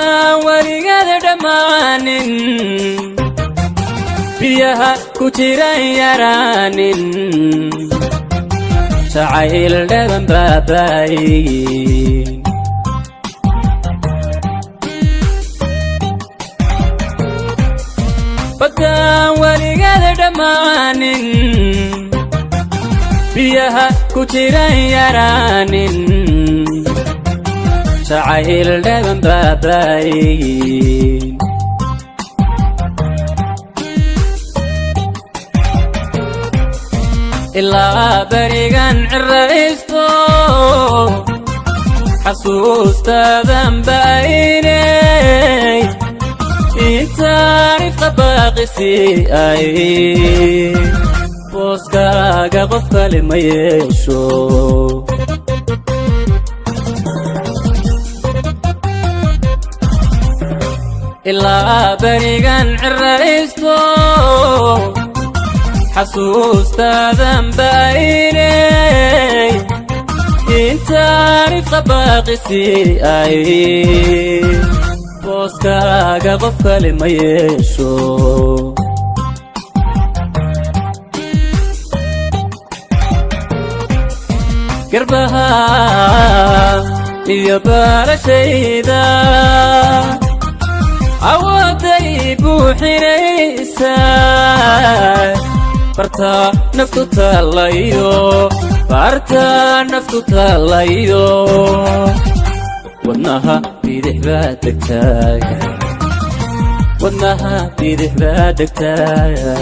Baddaan weligeeda dhammaanin, biyaha ku jiran yaraanin, jacayl dhaban baabaayin. Baddaan weligeeda dhammaanin, biyaha ku jiran yaraanin, jacayl dhaban baabaayin. Ilaa berigan ciraysto, xasuustaadan ba'aynay, intaan ifqa baaqisi ay, booskaaga qof kale ma yeesho. Ilaa berigan ciraysto, xasuustaadan ba'aynay, intaan ifqa baaqisi ay, booskaaga qof kale ma yeesho. Garbaha iyo baarashayda awooday buuxinaysaa, barta naftu taalayo, barta naftu taalayo, wadnaha bidix baa degtaaya, wadnaha bidix baa degtaaya.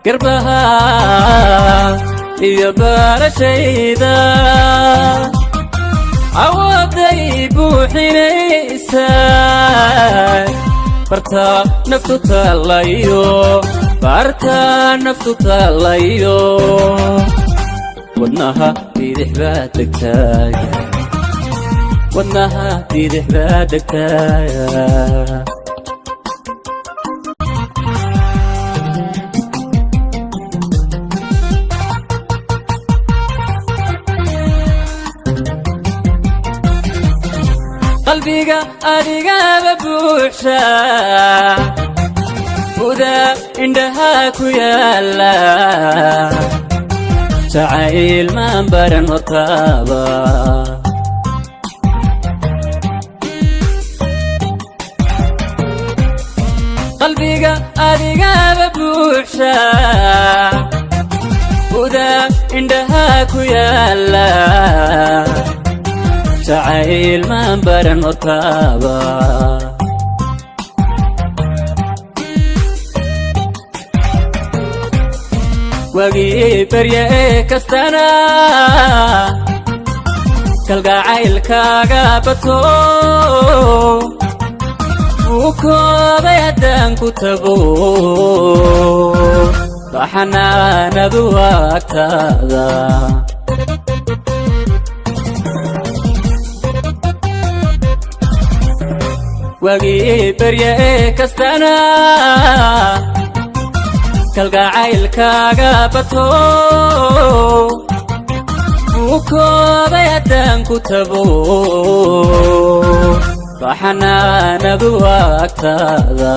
Garbaha iyo baarashayda awooday buuxinaysaa, barta naftu taalayo, barta naftu taalayo, wadnaha bidix baa degtaaya, wadnaha bidix baa degtaaya. Qalbiga adigaba buuxa, buda indhaha ku yaala, jacayl maan baran hortaaba. Qalbiga adigaba buuxa, buda indhaha ku yaala, jacayl maan baran hortaaba. Wagii barya ee kastana kalgacaylkaaga bato, wuu koobay haddaan ku tago, baxanaanadu agtaada. Wagii barya ee kastana kalgacaylkaaga bato, wuu koobay haddaan ku tago, baxanaanadu agtaada.